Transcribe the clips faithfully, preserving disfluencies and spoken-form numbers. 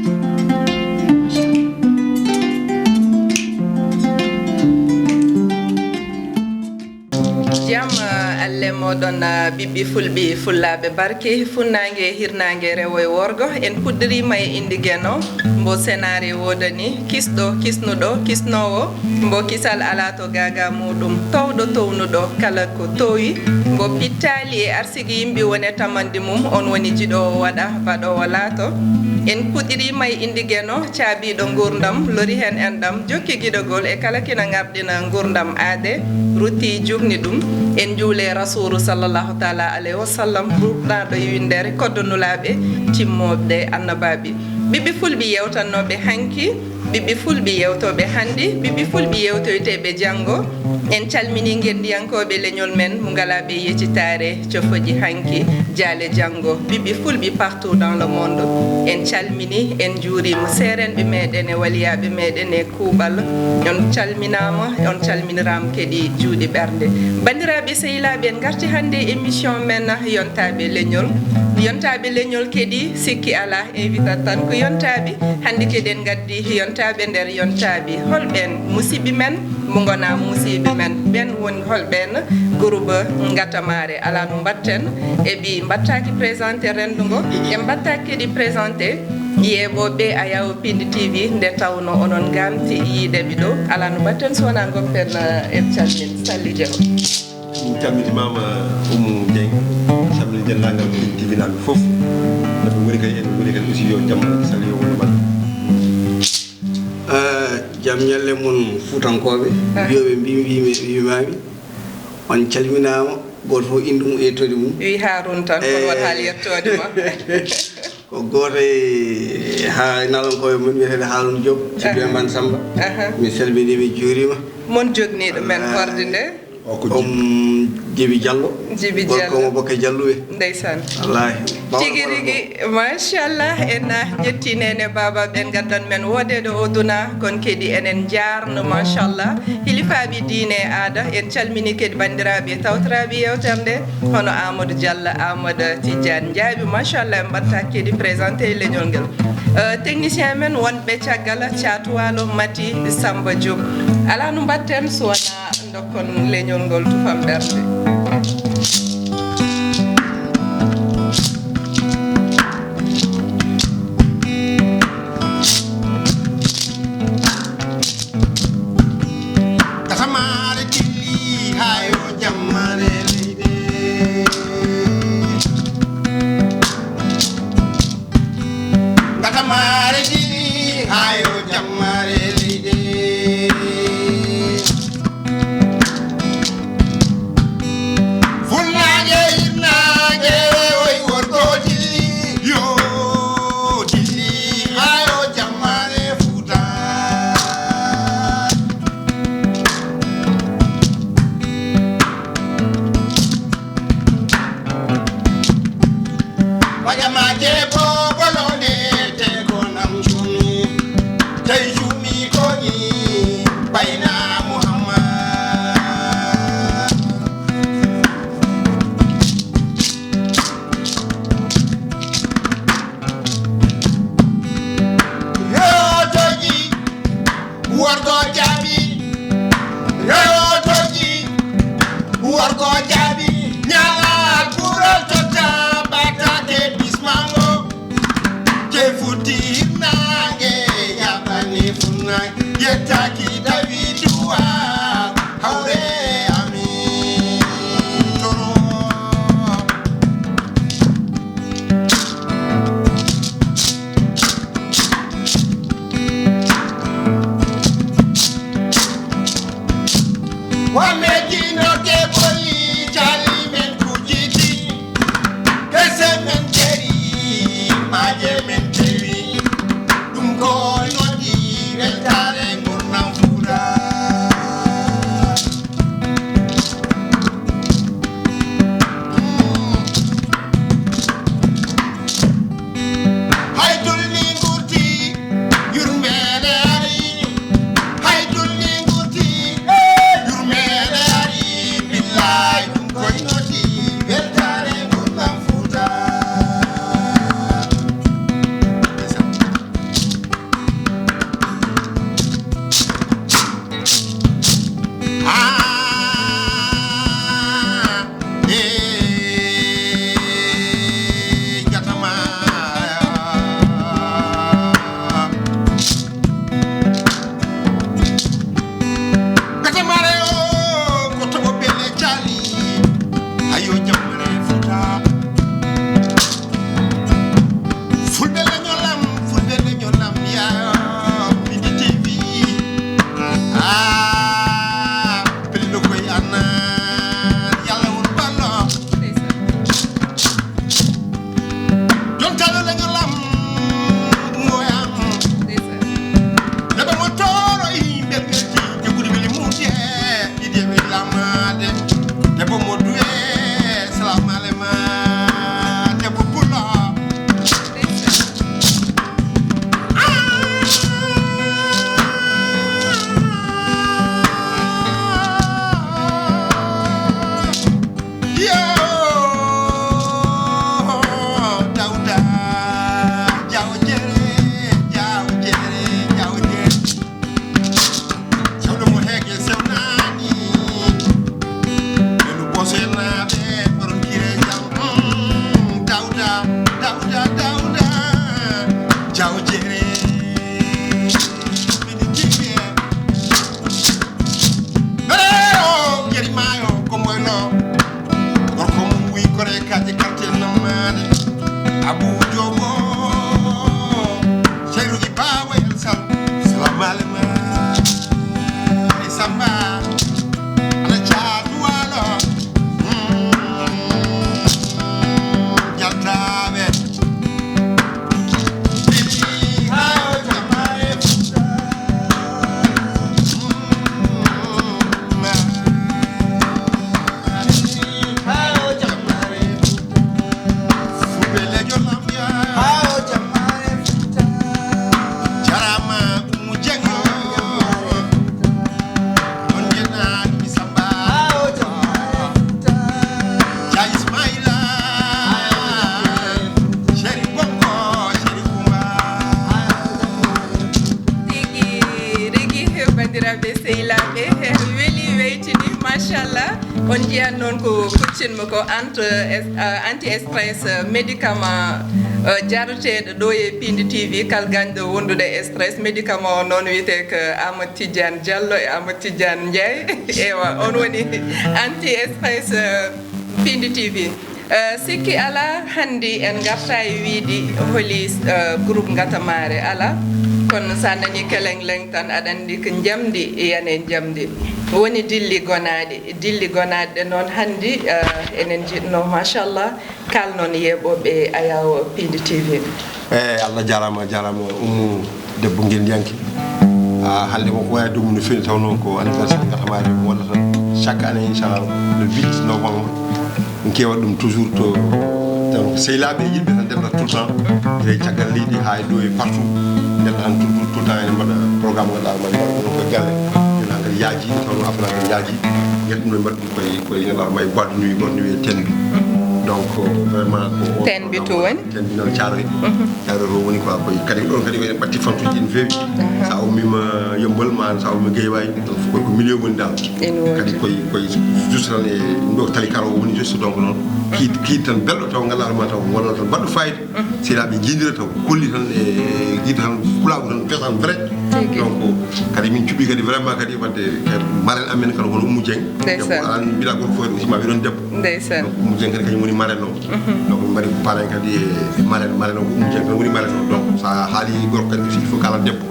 Jam, eh, Allah e mooɗon, eh, ɓiɓɓe fulɓe, fullaaɓe barke, funnaange, hirnaange, rewo e worgo. En puɗɗiriima e innde Geno, mbo senaare woodani, kisɗo, kisnuɗo, kisnoowo, mbo kisal alaa to gaagaa muuɗum, toowɗo townuɗo kala ko toowi, mbo pittaali e arsigi yimɓe woni e tamande mum, on woni jiɗoowo waɗa, baɗoowo laato. En puɗɗiriima e innde Geno, caabiiɗo nguurndam, lori heen enɗam, jokki giɗogol e kala kina ŋarɗina nguurndam aade, rutti juutni ɗum. En njuule Rasuulu sallallahu taala alayhi wa sallam, ruɗɗaaɗo e winndere, koddo nulaaɓe, timmooɓe annabaaɓe. Ɓiɓɓe fulɓe yewtannooɓe hanki, ɓiɓɓe fulɓe yewtooɓe hannde, ɓiɓɓe fulɓe yewtoyteeɓe janngo. En calminii ngenndiyankooɓe leñol men, mo ngalaa ɓe yeccitaare, cofoji hanki, jaale janngo, ɓiɓɓe fulɓe partout dans le monde. En calminii, en njuuriima seerenɓe meeɗen e waliyaaɓe meeɗen e kuuɓal. On calminaama, on calminiraama kadi juuɗe ɓernde. Banndiraaɓe sehilaaɓe, en ngarti hannde e émission men Yontaaɓe Leñol. Yontaaɓe Leñol kadi sikki alaa, invitat tan ko yontaaɓe. Hannde kadi en ngaddi yontaaɓe nder yontaaɓe. Holɓeen musiɓɓe men? Mo ngonaa musiɓɓe men. Ɓeen woni holɓeen? Groupe Ngatamaare. Alaa no mbaɗten, e ɓi mbaɗtaaki présenté renndo ngo. En mbaɗtaaki kadi présenté yeeɓooɓe Ayaw Pindi T V, nde tawno onon ngamti yiide ɓe ɗo. Alaa no mbaɗten so wonaa ngoppen, eh, en calmin Salli Jaw. Min calmitimaama Oumou Dieng, calmini denndaangal Pindi T V naaɓe fof. No ɓe ngoni kadi, eɓe ngoni kadi aussi yo jam Allah salli yo wondu maɓɓe. Eh, jam ñalle mon Fuutankooɓe, ah, mbiyooɓe mbi-, mbi-, mbi-, mbimaami, on calminaama, gooto fof innde mum e yettode mum. Wi Haaruna tan, kono, eh, wata haal yettoode ma. Ko gooto e ha-, naalankooɓe mon wiyeteeɗo Haaruna Diop, Sibi, aha, Mban Samba. Aha. Mi salminii, mi juuriima. Mon jogniiɗo men, wallaahi, horde nde. O ko Jibi. Jibi Diallo. Jibi Diallo. Gorko mo Bokke Jalluɓe. Ndeysaan. Wallaahi. Tigi rigi, machallah, en, ah, ƴetti nene baaba ɓen gaddan men woodeede o duna, kon kadi enen njaarno, machallah. Hilifaaɓe diine e aada, en calmini kadi banndiraaɓe tawtoraaɓe yeewtere nde, hono Amadou Diallo, Amadou Tidiane Ndiaye, machallah, en mbaɗta kadi présenté e leñol ngel. Euh, technicien men wonɓe caggal, Thiatou Walo, Mati, Samba Diop. Alaa no mbaɗten so wonaa ndokkon leñol ngol tufam ɓernde. Ngatamaare dilli haa yo jammaare leydi. Ngatamaare dilli haa yo jammaare leydi. Funnaaje, hirnaaje, oy worgo dilli, yo dilli, haa yo jammaare Fuuta. Waƴa ma jeego bolonde te ko nam jumi, tey jumi ko ni bayna Muhammad. Yo toji. Worgo jaabi, rewo toji. Worgo jaabi, ñaal ɓural totta, ɓatake bismango. Te futti hirnaange, yaɓani funnaange, yettaki dawi duwa, hawre amin. Toro. Wa medino ke boli, cali men kujiti, kese men keri, maje men keri, ɗum ko nodi weltare ngurnam Fuuta. Ɓe sehilaaɓe, weli weytini, machallah. On njiyan noon ko kuccinmi ko ant-, es-, ah, anti stress, eh, médicament, eh, jaruteeɗo ɗo e Pindi T V, kal gañɗo wondude e stress. Médicament o noon wiyetee ko Amadou Tidiane Diallo e Amadou Tidiane Ndiaye. Ewa, on woni anti stress, eh, Pindi T V. Eh, sikki alaa, hanndi en ngarta e wiide holi, eh, groupe Ngatamaare alaa. Kono so a nanii keleng-leng tan, aɗa anndi ko njamndi, yani e njamndi. Woni dilli gonaaɗi. Dilli gonaaɗi ɗe noon hanndi, eh, enen njiɗno, machallah, kaalnon yeeɓooɓe Ayaw Pindi T V. Eeyi, Allah jaaraama, jaaraama Ummu debbo ngenndiyanke. Ah, hannde ko ko wayi ɗum no feewi, taw noon ko anniversaire Ngatamaare mo waɗata chaque année, inchallah, le huit novembre. En keewa ɗum toujours to, taw ko sehilaaɓe yimɓe tan ndennda tout le temps. Gila e caggal leydi haa e ɗo e partout. Ndennda tan tout, tout, tout le temps ene mbaɗa programme mo ganduɗa ma mbaɗa ɗum ko galle. Ene hankadi yaaji, taw no affaire hankadi yaaji. Ngati ɗum no mbaɗa koye, koye ene ma e boîte de nuit, boîte de nuit e Tenbi. Donc, vraiment, ko on Tenbi to woni? Tenbi noon Thiaroye. Mhm. Thiaroye to woni quoi, koye kadi ɗon kadi ko ene ɓatti fantuji ene feewi. Aha. Sa ummima Yeumbeul ma, sa ummima Guédiawaye, ɗon fof koye ko milieu woni dal. Ene woodi. Kadi koye, koye juste tan e ɗo tali karo woni juste donc noon. Kiit, kiit tan belɗo taw ngala ma taw walla tan baɗɗo fayida. Sehilaaɓe njiidira taw, kolli tan e yiɗde tan pulaagu tan, fesan vrai. Tigi. Donc, kadi min cuɓi kadi vraiment kadi wadde kadi marraine amen kadi hono Oumou Dieng. Ndeysaan. Debbo, alaa mbiɗa gorko fof aussi ma wiɗon debbo. Ndeysaan. Donc, Oumou Dieng kadi kañum woni marraine o. Mhm. Donc, min mbaɗi ko parrain kadi e marraine, marraine o ko Oumou Dieng kadi woni marraine o. Donc, sa haali gorko kadi aussi, il faut kala debbo.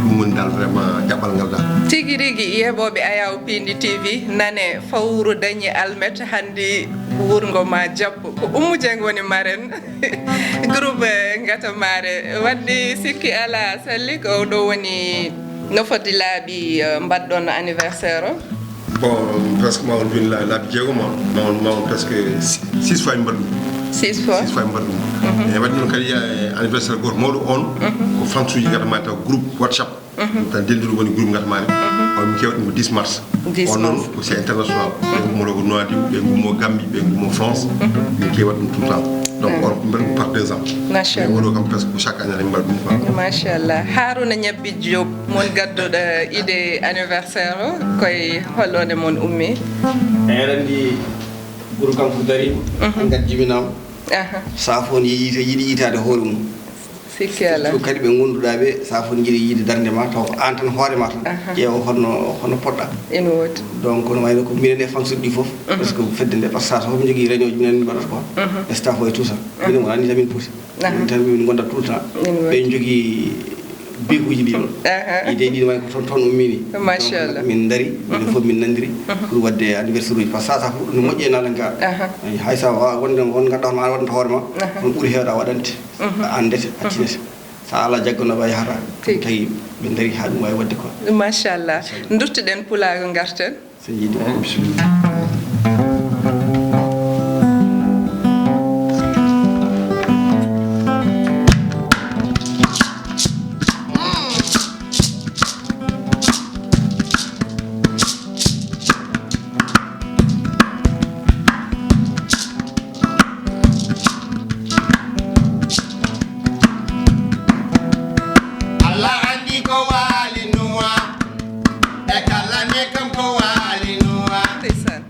Ɗum woni dal vraiment jaɓɓal ngal dal. Tigi rigi, yeeɓooɓe Ayaw Pindi T V, nane fawru dañi almet hanndi wurngo ma jabbo. Ko Oumou Dieng woni marraine. Groupe, eh, Ngatamaare. Wadde sikki alaa, Salli, ko o ɗo woni no foti laabi, eh, mbaɗɗon anniversaire o? Bon, presque ma on win la-, laabi jeego ma. Ma on, ma on presque si-, six fois mbaɗɗum. Six fois? Six fois mbaɗɗum. Mhm. E waɗi noon kadi, eh, anniversaire gooto mawɗo on, mhm, ko fansuuji Ngatamaare taw groupe WhatsApp. Mhm. Tan denduɗo woni groupe Ngatamaare. Mhm. On mi kewa ɗum ko dix mars. Dix mars. On noon ko c'est international. Mhm. Ɓe ngummo ko Nouadhibou, ɓe ngummo Gambie, ɓe ngummo France. Mhm. Min kewa ɗum tout le temps. Donc, mhm, on ko mbaɗa ɗum par deux ans. Machallah. Mais oɗo kam presque ko chaque année min mbaɗa ɗum quoi. Machallah. Harouna Niabbi Diop, mon gadduɗo idée anniversaire o, koye hol on e mon ummi? Eɗen anndi groupe kam ko dari, mhm, hankadi jibinama. Aha. Sa fof ne yiɗi, yiɗi yitaade hoore mum. Sikki alaa. Surtout kadi ɓe ngonnduɗaa ɓe, sa fof njiɗi yiide darnde ma, taw ko aan tan hoore ma tan. Aha. Ƴeewa honno, honno poɗɗa. Ene woodi. Donc, no wayno ko minen e fansuuji ɗi fof, mhm, parce que fedde nde, par ce que so fof mi jogii réunion ji minen min mbaɗata ko, mhm, staff o e tout ça. Mhm. Minen wonaa ni tan min poti. Aha. Min tan min ngonda tout le temps. Ene woodi. Ɓe jogii beekuuji ɗi ɗon. Aha. Idée ɗi wayi ko toon, toon ummini. Machallah. Donc, min ndari, minen, mhm, fof min nandiri, mhm, pour waɗde anniversaire uji. Par ce que sa fof ɗum ne moƴƴi e naalanka. Aha. Eyi, hay sa wawa wonde, won ganduɗa hono an waɗanta hoore ma, aha, kono ɓuuri heewde a waɗante. Mhm. A andete, a, mhm, tinete. Sa ala jagganooɓe a yahata. Tigi. Tawi ɓe ndarii haa ɗum waawi waɗde quoi. Machallah. Machallah. Nduttuɗen pulaagu ngarten. So yiɗi, bisimilla. Allah anndi ko waali Nuuha, e kala ne kam ko waali Nuuha. Ndeysaan.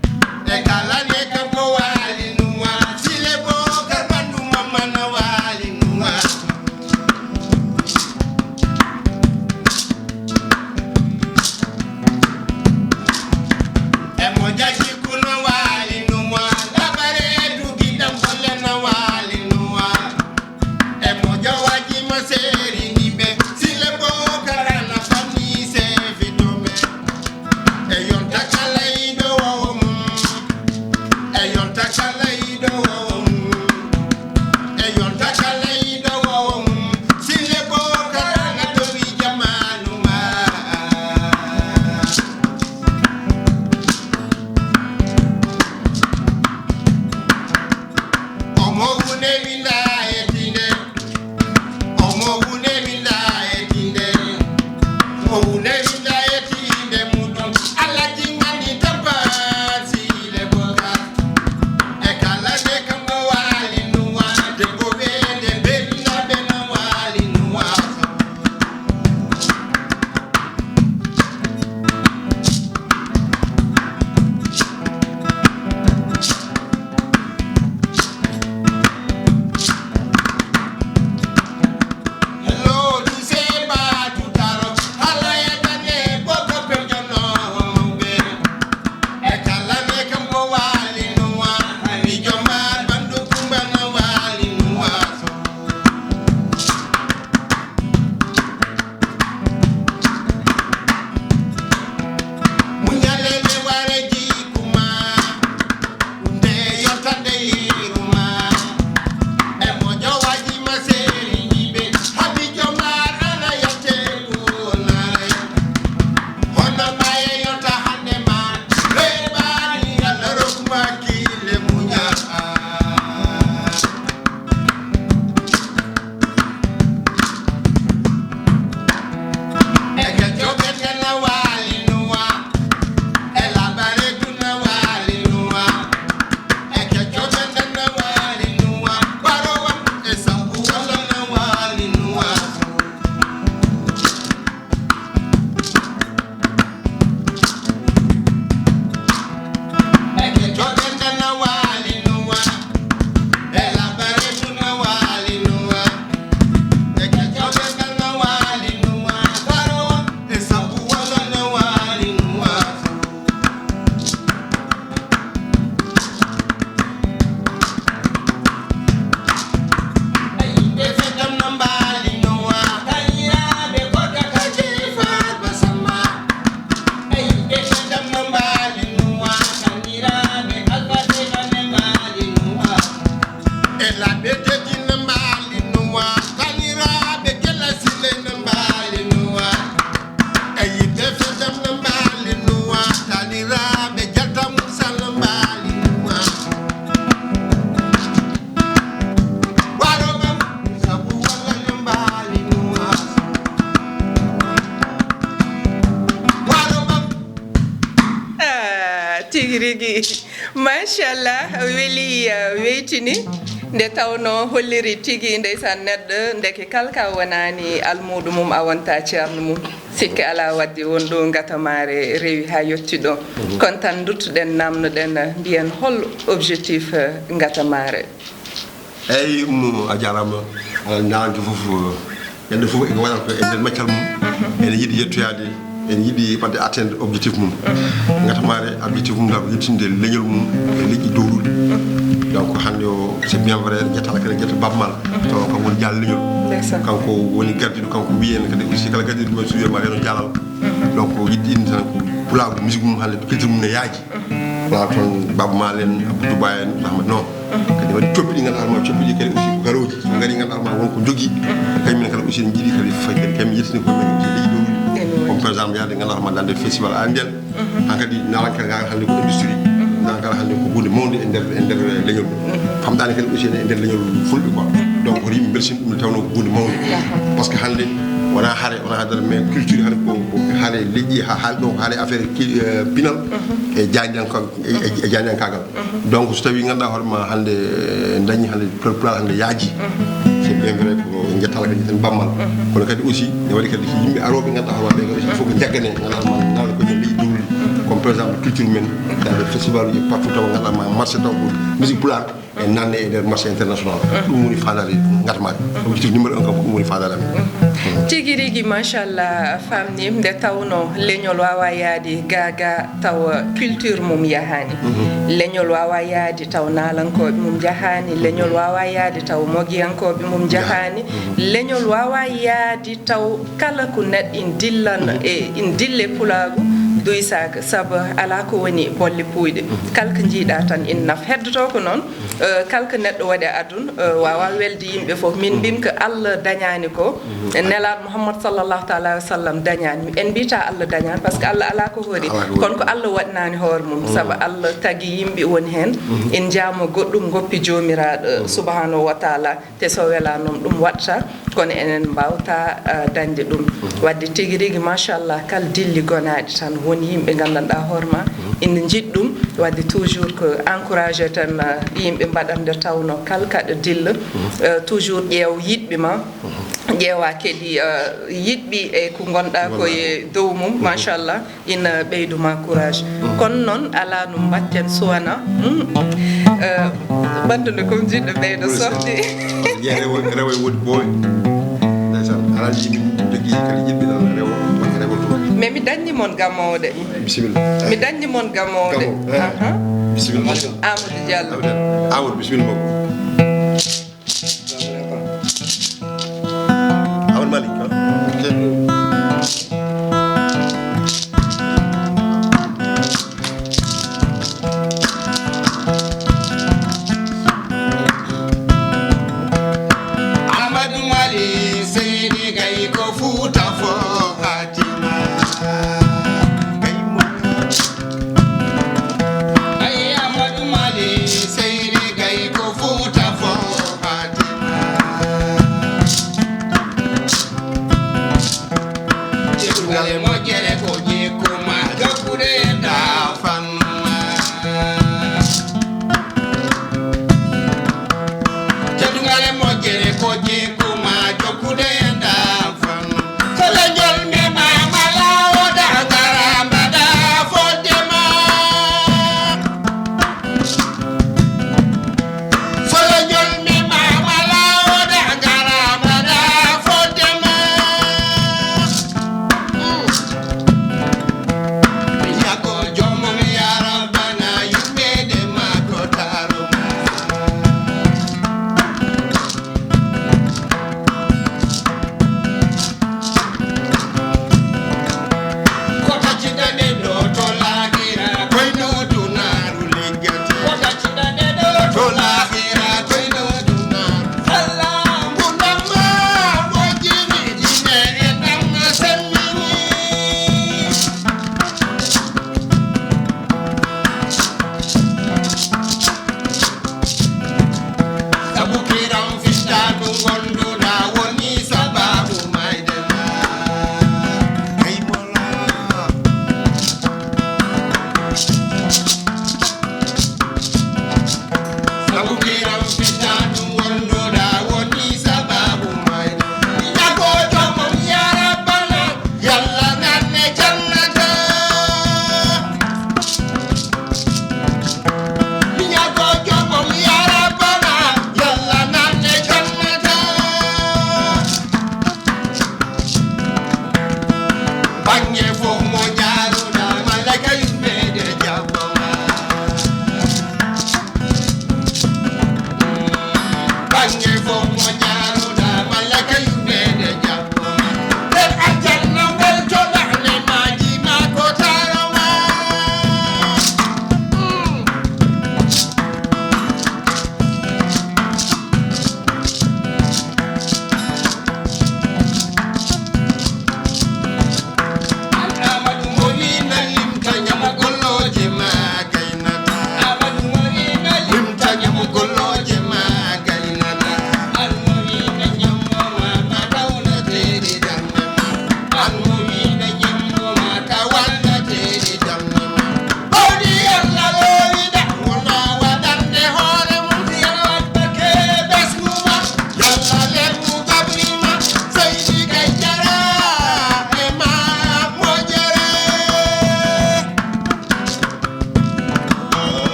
Rigi, machallah, weli, uh, weytini. Nde tawno holliri tigi, ndeysaan, neɗɗo ndeke kala ka wonaani almuudo mum, a wonta ceerno mum. Sikke alaa, wadde won ɗo ngatamaare rewi haa yotti ɗo. Kono tan nduttuɗen, namnoɗen, mbiyen hol objectif, uh, ngatamaare? Eyyi, Ummu, a jaaraama. Alaa, naange fof, ñande fof eko waɗata ko e nder maccal mum. Ene yiɗi yettoyaade, ene yiɗi waɗde atteindre objectif mum. Ngatamaare, objectif mum, ko yettinde leñol mum e leƴƴi dowluɗi. Donc, hannde o, c'est bien vrai, en njettaala kadi, en njetta Baaba Maal. Tawa kanko woni jaalal leñol. Kanko woni gardiiɗo, kanko wiyi en kadi aussi, kala gardiiɗo ɗum, so wiyama reno jaalal. Donc, o yiɗi inde tan ko pulaagu, musique mum, hannde culture mum ne yaaji. Wala toon Baaba Maal en, Abdou Ba en, Abdou Ahmad, non. Kadi waɗi coppi ɗi ngannduɗaa hoore ma, coppi ɗi kadi aussi ko garooji. So ngarii ngannduɗaa hoore ma won ko njogii. Kañum en kala aussi en njiɗi kadi fayi kadi kañum yettini ko men aussi leydi ɗo. Comme par exemple yaade ngannduɗaa hoore ma dans des festival andel. Hankadi naalankal ngal hannde ko industrie. Naalankal hannde ko huunde mawnde e nder, e nder leñol. Famɗaani kadi aussi e nder leñol fulɓe quoi. Donc ko yimɓe mbelsin ɗum nde tawnoo ko huunde mawnde. Parce que hannde wonaa hare, wonaa hadara, mais culture hannde ko, ko hare leƴƴi, ha haali ɗo ko hare affaire ki-, eh, pinal e jaañjanko-, e, e, e jaañjankaagal. Donc so tawii ngannduɗaa hoore ma hannde en dañii hannde pulaar hannde yaaji. C'est bien vrai ko en njettaala kadi tan Baaba Maal. Kono kadi aussi ne waɗi kadi ko yimɓe arooɓe ngannduɗaa hoore ma ɓe kadi aussi il faut ko njagganee ngannduɗaa hoore ma naalankooɓe men leydi dowluɗi. Comme par exemple culture men, dans des festival uji partout tawa ngannduɗaa ma marché taw ko musique pulaar. En nanne e nder marché international. Ɗum woni faandaare ngatamaare. Objectif numéro un kam ko ɗum woni faandaare amen. Tigi rigi, machallah, famni nde tawno leñol wawa yaade ga ga taw culture mum yahani. Leñol wawa yaade taw naalankooɓe mum jahani. Leñol wawa yaade taw mogiyankooɓe mum jahani. Leñol wawa yaade taw kala ko neɗɗo in dillan e in dille pulaagu duysaaka, sabu alaa ko woni bolle puuyɗe. Kala ko njiiɗa tan ina nafa. Heddotoo ko noon, eh, kala ko neɗɗo waɗi e aduna, eh, waawaa welde yimɓe fof. Min mbimi ko Allah dañaani ko, nelaaɗo Muhammad sallallahu taala wa sallam dañaani. En mbiyataa Allah dañaani, par ce que Allah alaa ko hoori. Kono ko Allah waɗnaani hoore mum, sabu Allah tagi yimɓe woni heen, ina njaamo goɗɗum, ngoppi Joomiraaɗo, eh, subhanahu wa taala. Te so welaano ɗum waɗta, kono enen mbaawta, ah, dañde ɗum. Waɗde tigi rigi, machallah, kala dilli gonaaɗi tan, won yimɓe nganndanɗaa hoore ma, ina njiɗ ɗum. Waɗde toujours ko encouragé tan, ah, yimɓe mbaɗa nde tawno kala kaɗa dilla, ah, toujours ƴeew yiɗɓe ma, ƴeewa kadi, ah, yiɗɓe e ko ngonɗaa ko e dow mum, machallah. Ina ɓeydu ma courage. Kono noon alaa no mbatten suwana. Hmm. Eh, ɓanndu ndu ko jiɗɗo ɓeydo sofde. Jeere woni rewo e woni boy. Ndeysaan, alaa yimɓe jogii kadi yiɗɓe ɗon rewo, woni rewo to. Mais mi dañni mon gamooɗe. Bisimilla. Mi dañni mon gamooɗe. Gamo, eh. Aha. Bisimilla. Amadou Diallo. Amadou, bisimilla makko. Amadou Malick, ah, ok. Amadou Mali, Seydi Gaye ko Fuuta Foohatima. Gaye mo. Ay Amadou Mali, Seydi Gaye ko Fuuta Foohatima. Teddungal e moƴƴere ko jikku ma, jokkude e daafanma. Teddungal e moƴƴere ko jikku ma, jokkude e daafanma. Solo jolmi ma, mala o da garamba da fodde ma. Folo jolmi ma wala o da garama da fodde ma.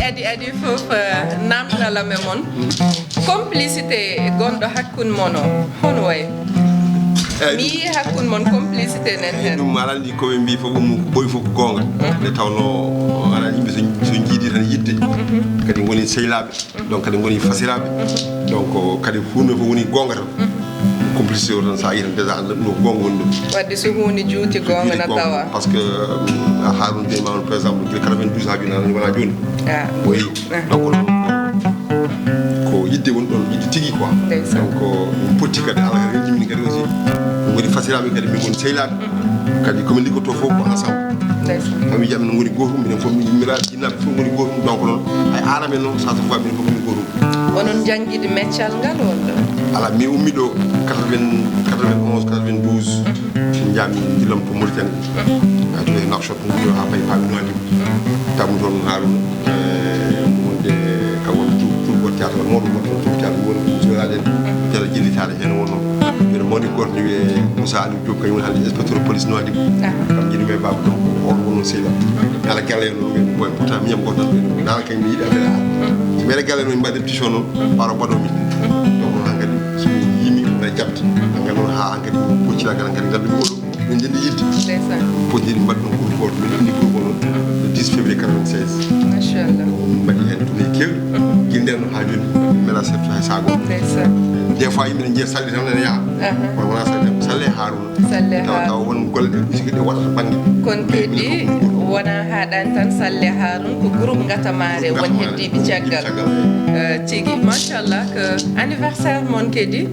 Adi adi fof, eh, namdalame mon. Complicité gonɗo hakkunde mon o, hono wayi? Mi yii hakkunde mon complicité nen heen. Ɗum aɗa anndi ko ɓe mbii fof, ɗum ko ɓoyi fof ko goonga. Nde tawnoo aɗa anndi yimɓe so, so njiidi tan yiɗde, kadi ngoni sehlaaɓe, donc kadi ngoni fasiraaɓe. Donc kadi huunde fof woni goonga tan. Complicité o tan, so a yii tan déjà, a anndat ɗum ko goonga woni ɗum. Wadde so huunde juuti, goonga na tawa. Parce que, euh, a Harouna Dieynaba, par exemple, gila quatre-vingt-douze haa jooni, aɗa anndi wonaa jooni. Ah. Oui. Donc noon, ko yiɗde woni ɗoon, yiɗde tigi quoi. Ndeysaan. Donc min potti kadi, Allah kadi rejimini kadi aussi. Min ngoni fasiraaɓe kadi, min ngoni sehlaaɓe. Kadi ko min liggotoo fof ko ensemble. Ndeysaan. Famille am min ngoni gootum, minen fof min yummiraaɓe, jinnaaɓe fof ngoni gootum. Donc noon, hay aaraɓe noon, ça se voit, minen fof min gootum. Onon njanngidi meccal ngal walla? Alaa, mi ummii ɗo quatre-vingts, quatre-vingt-onze, quatre-vingt-douze. Njaami gila mi to Mauritanie. Haa to e Nouakchott, mi haa payi paami Nouadhibou. Tamu toon Harouna, eh, wonde kam won tu-, tuubot théâtre, mawɗo mawɗo toon tuubot théâtre, woni ko jooɗaaɗen, jala jillitaare heen wonno. Mbiɗa mawni gooto ne wiyee Moussa Aliou Diop, kañum woni hannde inspecteur police Nouadhibou. Kam jiɗumi e baaba, donc on wonno sehil am. Kala galle en ɗo, ɓen koye pourtant miñam gooto tan ɓen. Nana kañum mi yiɗi affaire art. So mbeɗa galle noon, mbaɗa répétition noon, ɓaaro mbaɗo min. Donc noon hankadi, so mi yimi, mbeɗa jaɓta. Hankadi noon haa hankadi, ɓoccira kala hankadi, ngalɗumi oɗo. Min ndenndi yidde. Ndeysaan. Potndiɗi mbaɗɗum groupe goto, min indi groupe o noon le dix février quatre-vingt-seize. Machallah. Min mbaɗi heen tournée keewɗi. Gila ndeen noon haa jooni, min mela sefta hay sago. Ndeysaan. Des fois yimɓe ne njiya salli tan ene yaha. Aha. Kono wonaa salli tan, ko salle Harouna. Salle Harouna. Tawa, tawa won golle ɗe musique ɗe waɗata bannge. Kono kadi wonaa haɗaani tan salle Harouna, ko groupe Ngatamare, won heddiiɓe caggal. Heddiiɓe caggal. Eh, tigi, machallah, ko anniversaire mon kadi.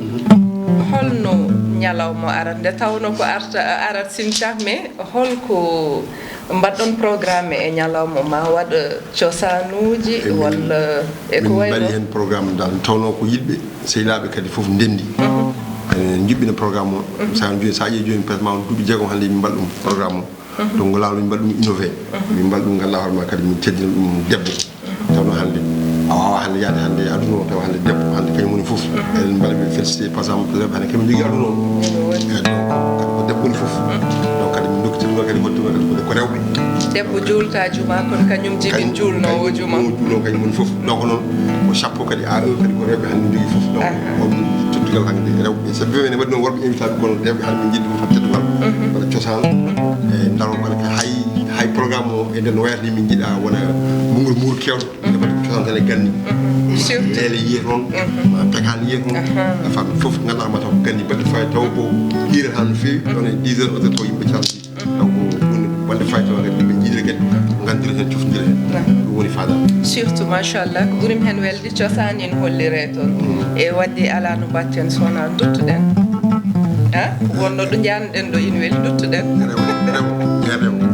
Holno ñalawma arat? Nde tawnoo ko arta, arat simtak, mais holko mbaɗɗon programme e ñalawma? Ma waɗ cosaanuuji walla e ko wayi noon? Min mbaɗi heen programme dal, tawnoo ko yiɗɓe, sehilaaɓe kadi fof ndenndi. Eɗen njuɓɓina programme o. Sa jooni, sa ƴeewi jooni, presque ma won duuɓi jeegom hannde min mbaɗa ɗum programme o. Donc, laawol min mbaɗa ɗum innové. Min mbaɗa ɗum, ngannduɗaa hoore ma kadi, min teddina ɗum debbo. Tawnoo hannde, a waawaa hannde yahde hannde e aduna o, tawa hannde debbo, hannde kañum woni fof. Eɗen mbaɗa ɓe félicité, par exemple, rewɓe hannde kañum njogii aduna o. Eyi, donc, kadi ko debbo woni fof. Donc, kadi min ndokkiti ɗum kadi, hoɗde ɗum kadi ko, ko rewɓe. Debbo juulta juma, kono kañum jibin juulnoowo juma. Kañum juulnoowo, kañum woni fof. Donc, noon, ko chapeau kadi, A E kadi ko rewɓe hannde njogii fof. Donc, on teddungal hannde rewɓe. Sabu ɓe ne waɗi noon worɓe invitaaɓe, kono rewɓe hannde min njiɗi ɗum fat teddungal. Walla cosaan, e ndaro, walla kay hay, hay programme o e nder no wayata ni, min njiɗa wona mbuur mbuur kewɗo. Ɓe mbaɗi cosaan tan e ganni. Surtout. Leele yiye toon, ma pekaan yiye toon. Aha. Fat fof ngannduɗaa ma taw ko ganni baɗɗo faayiida, taw ko hiirata no feewi, ɗon e dix heures, onze heures taw yimɓe calmi. Donc, woni wonde faayiida taw kadi yimɓe njiidira kadi, nganndira heen, cofondira heen. Ɗum woni faada. Surtout, machallah, ko ɓuri mi heen welde cosaan en holliree toon. E wadde alaa no mbaɗten so wonaa nduttuɗen. Ha? Wonno ɗo njaanɗen ɗo ina weli, nduttuɗen. Rewo, rewo, rewo.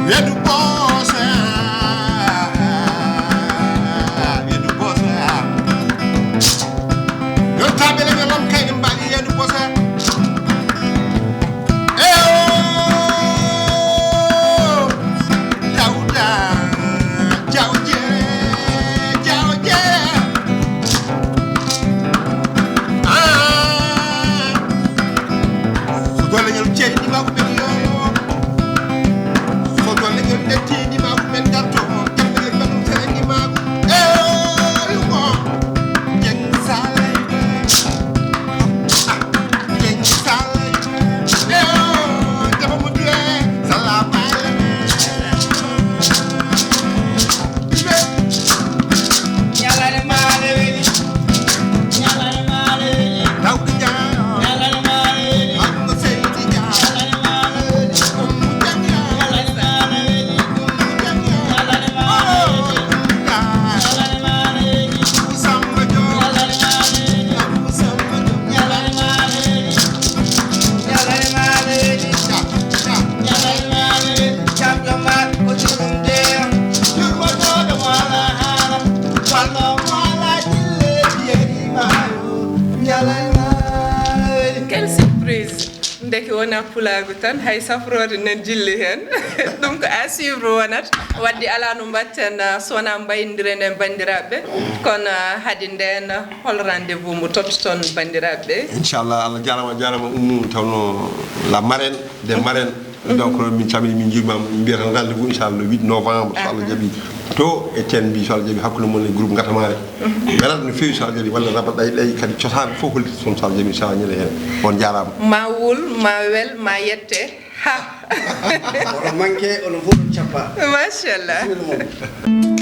Yedu bosa, yedu bosa. Yo tabele yo lam kay mbali yedu bosa. Eh, oh, Dawda, Dawda, Dawda. Ah. So doole ñol ceeɗi ɗi maako ɓen yo. So doole ñol ndetti ɗi maako ɓen darto. Jemɓe ɓen ɓen sere ɗi maako. Eh, yo mo. Jeng Saalay. Ah, Jeng Saalay. Eh, oh, jaba mo duwe. Salaam aleykum. Quelle surprise! Ndeke wonaa pulaagu tan, hay safroode nan jilli heen. Ɗum ko à suivre wonat. Wadde alaa no mbaɗten, ah, so wonaa mbayndiren e banndiraaɓe. Kono, ah, hade ndeen, hol rendez-vous mo tottoton banndiraaɓe? Inchallah, Allah jaaraama, jaaraama Oumou, tawno la marraine des marraines. Donc, min calmini, min njuuriima, min mbiyata rendez-vous, inchallah, le huit novembre, so Allah jaɓi. To e Teen Mbi, so Allah jaɓi, hakkunde mon e groupe Ngatamare. Welat no feewi, so Allah jaɓi, walla Raba Ɗay Ɗay, kadi cosaan fof holliti toon, so Allah jaɓi, inchallah, ñande heen. On jaaraama. Ma wul, ma wel, ma yette. Ha. Oɗon manque, onon fof on cappa. Machallah. Bisimilla mon.